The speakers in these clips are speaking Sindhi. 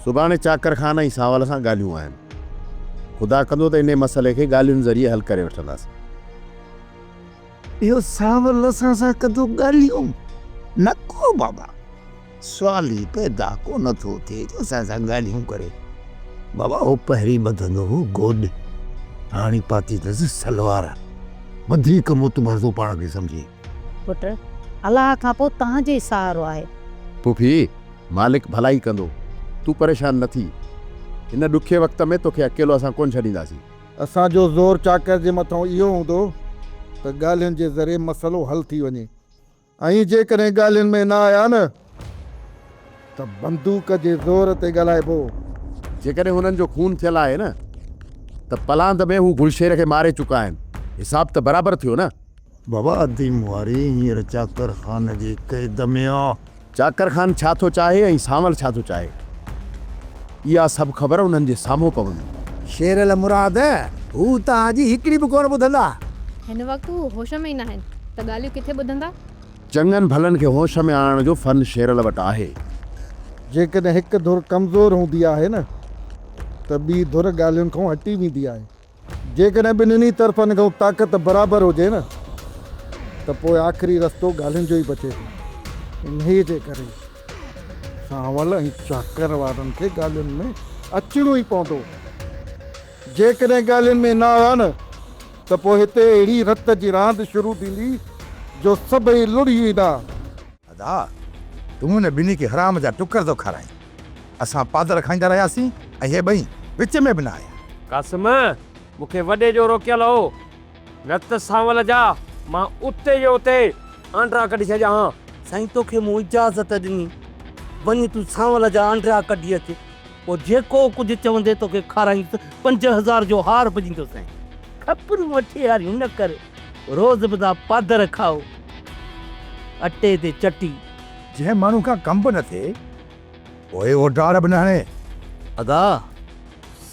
سڀاڻي چاڪر خان ۽ سانول سان ڳالهيون آهن. خدا ڪندو ته انهي مسئلي کي ڳالهين ذريعي حل ڪري وٺنداسين. اهو سانول اسان سان ڪندو ڳالهيون؟ نه ڪو بابا. سوال ئي پيدا ڪونه ٿو ٿئي جو اسان سان ڳالهيون ڪري. بابا هو پهرين ٻڌندو هو گوڏ، هاڻي پاتي اٿس سلوار. وڌيڪ معتبر ٿو پاڻ کي سمجهي. پٽ، الله کان پوء توهان جو ئي سهارو آهي. پڦي، مالڪ ڀلائي ڪندو. تون پريشان نه ٿي. هن ڏکي وقت ۾ توکي اڪيلو اسان ڪونه ڇڏينداسين. اسان جو زور چاڪر جي مٿان اهو هوندو ته ڳالهين جي ذريعي مسئلو حل ٿي وڃي. ۽ جيڪڏهن ڳالهين ۾ نه آيا نه ته بندوق جي زور تي ڳالهائبو. جيڪڏهن هنن جو خون ٿيل آهي نه ته پلاند ۾ هو گلشير کي ماري چڪا آهن. حساب ته برابر ٿيو نه. بابا ادي مهاري هينئر چاڪر خان جي قيد ۾ آ. چاڪر خان ڇا ٿو چاهي ۽ سانول ڇا ٿو چاهي، اها سڀ خبر انهن جي سامهون پوندي. شيرل مراد، هو توهان جي هڪڙي به ڪونه ٻڌندا. هن وقت هو هوش ۾ ئي ناهن ته ڳالهيون ڪٿي ٻڌندا. چڱن ڀلن کي هوش ۾ آڻڻ جو فن شيرل وٽ آهي. جيڪڏهن هڪ ڌر ڪمزور هوندي آهي نه ته ٻي ڌر ڳالهين کان هٽي ويندي آهي. جيڪڏهن ٻنهي طرفن کان طاقت برابر هجي نه ته پوء آخري رستو ڳالهين جو ئي بچي ٿو. انهيء جي ڪري سانول ۽ چاڪر وارن کي ڳالهين ۾ اچڻو ئي پوندو. جيڪڏهن ڳالهين ۾ نه آيا نه ته پوء هتي اهڙي رت جي راند شروع ٿيندي جو سڀئي لڙهي ويندا. ادا! تون هن ٻنهي کي حرام جا ٽڪر ٿو کارائين. اسان پادر کائيندا رهياسين ۽ هي ٻئي وچ ۾ به نه آيا. قاسم! مون کي وڏي جو روڪيل هو، نه ته سانول جا مان اتي جو اتي آنڊرا ڪڍي ڇڏيان ها. سائين توکي مون اجازت ڏني، وڃ تون سانول جا آنڊرا ڪڍي اچ، پوء جيڪو ڪجهه چوندين توکي کارائيندس، 5000 جو هار به ڏيندوسانء. کپرون وٺي هاريون نه ڪر. روز به ٿا پادر کائو اٽي تي چٽي. جنهن ماڻهو کان ڪم به نه ٿئي، پوء اهو ڊاڙ به نه هڻي. ادا!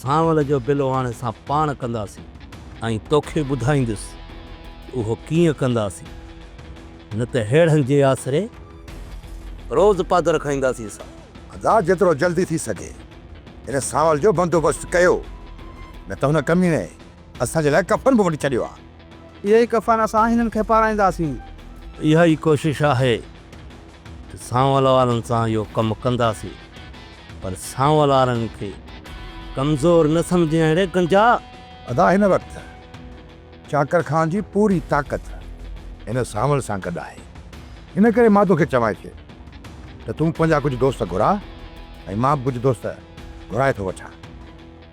سانول جو بلو هاڻي اسان پاڻ ڪنداسين ۽ توکي ٻڌائيندس ته اهو ڪيئن ڪنداسين. نه ته ههڙن جي آسري روز پادر کائينداسين اسان. ادا! جيترو جلدي ٿي سگهي هن سانول جو بندوبست ڪيو، نه ته هن ڪميڻي اسان جي لاء ڪفن به وٺي ڇڏيو آ. اهي ئي ڪفن اسان هنن کي پارائينداسين. اها ئي ڪوشش آهي ته سانول وارن سان اهو ڪم ڪنداسين پر سانول وارن کي ڪمزور نه سمجهجانء ڙي گنجا. ادا هن وقت چاڪر خان جي پوري طاقت هن سانول سان گڏ آهي ان ڪري مان توکي چوانء ٿي ته تون پنهنجا ڪجهه دوست گهراء ۽ مان به ڪجهه دوست گهرائي ٿو وٺان.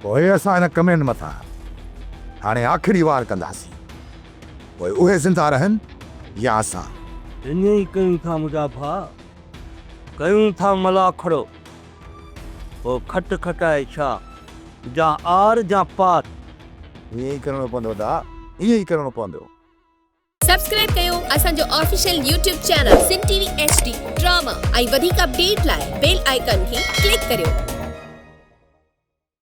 پوء اسان هن ڪمين مٿان هاڻي آخري وار ڪنداسين. پوء اهي زنده رهن يا اسان. ائين ئي ڪيون ٿا منهنجا ڀاء، ڪيون ٿا ملاکڙو. پوء کٽ کٽائي ڇا، جا آر جا پار. ائين ئي ڪرڻو پوندو ادا، ائين ئي ڪرڻو پوندو. سبسڪرائب ڪيو اسان جو official YouTube channel Sindh T V H D drama ۽ وڌيڪ اپڊيٽ لاء بيل آئيڪان کي ڪلڪ ڪريو.